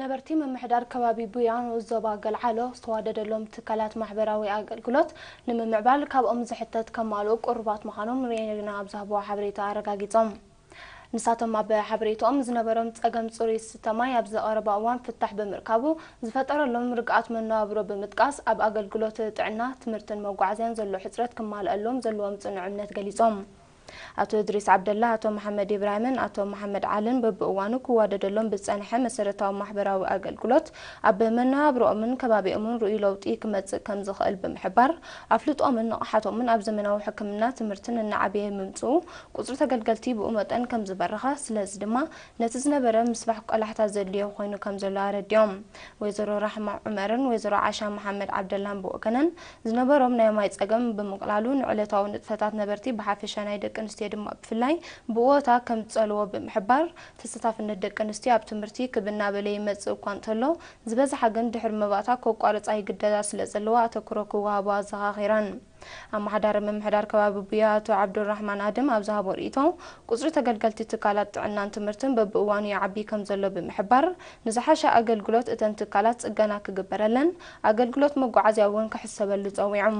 ነበርቲ ምምሕዳር ከባቢ ቡያ ንኡስ ዞባ ገልዓሎ ዝተዋደደሎም ትካላት ማሕበራዊ ኣገልግሎት ንምምዕባል ካብኦም ዝሕተት ከማልኡ ቅሩባት ምዃኖም ሬና ኣብ ዝሃብዎ ሓበሬታ ኣረጋጊጾም። ንሳቶም ኣብ ሓበሬታኦም ዝነበሮም ጸገም ጽሩይ ዝስተ ማይ ኣብዚ ቀረባ እዋን ፍታሕ ብምርካቡ ዝፈጠረሎም ርግኣት መነባብሮ ብምጥቃስ ኣብ ኣገልግሎት ጥዕና፣ ትምህርትን መጓዓዝያን ዘሎ ሕጽረት ክማልኣሎም ዘለዎም ጽኑዕ እምነት ገሊጾም። ኣቶ እድሪስ ዓብደላ፣ ኣቶ መሓመድ ኢብራሂምን ኣቶ መሓመድ ዓልን በብእዋኑ ክዋደደሎም ብዝጸንሐ መሰረታዊ ማሕበራዊ ኣገልግሎት ኣብ መነባብሮኦምን ከባቢኦምን ርኡይ ለውጢ ክመጽእ ከም ዝኽእል ብምሕባር፣ ኣፍልጦምን ንቕሓቶምን ኣብ ዘመናዊ ሕክምና ትምህርትን እናዓበየ ምምጽኡ ቁጽሪ ተገልገልቲ ብኡ መጠን ከም ዝበረኸ፣ ስለዚ ድማ ነቲ ዝነበረ ምስፋሕ ቆላሕታ ዘድልዮ ኮይኑ ከም ዘሎ ኣረዲኦም። ወይዘሮ ራሕማ ዑመርን ወይዘሮ ዓሻ መሓመድ ዓብደላን ብወገነን ዝነበሮም ናይ ማይ ጸገም ብምቕላሉ ንዕለታዊ ንጥፈታት ነበርቲ ብሓፈሻ ናይ ደቂ ኣንስትዮ ድማ ብፍላይ ብእወታ ከም ዝጸልዎ ብምሕባር፣ ተሳታፍነት ደቂ ኣንስትዮ ኣብ ትምህርቲ ክብ እናበለ ይመጽእ እኳ እንተሎ፣ ዝበዝሓ ግን ድሕሪ መባእታ ከቋርጻ ይግደዳ ስለ ዘለዋ ኣተኩሮ ክወሃቦ ኣዘኻኺረን። ኣመሓዳሪ ምምሕዳር ከባቢ ቡያ ኣቶ ዓብዱራሕማን ኣደም ኣብ ዝሃቦ ርእይቶ፣ ቁጽሪ ተገልገልቲ ትካላት ጥዕናን ትምህርትን በብእዋኑ ይዓቢ ከም ዘሎ ብምሕባር፣ ንዝሓሸ ኣገልግሎት እተን ትካላት ጽገና ክግበረለን፣ ኣገልግሎት መጓዓዝያ እውን ክሕሰበሉ ጸዊዖም።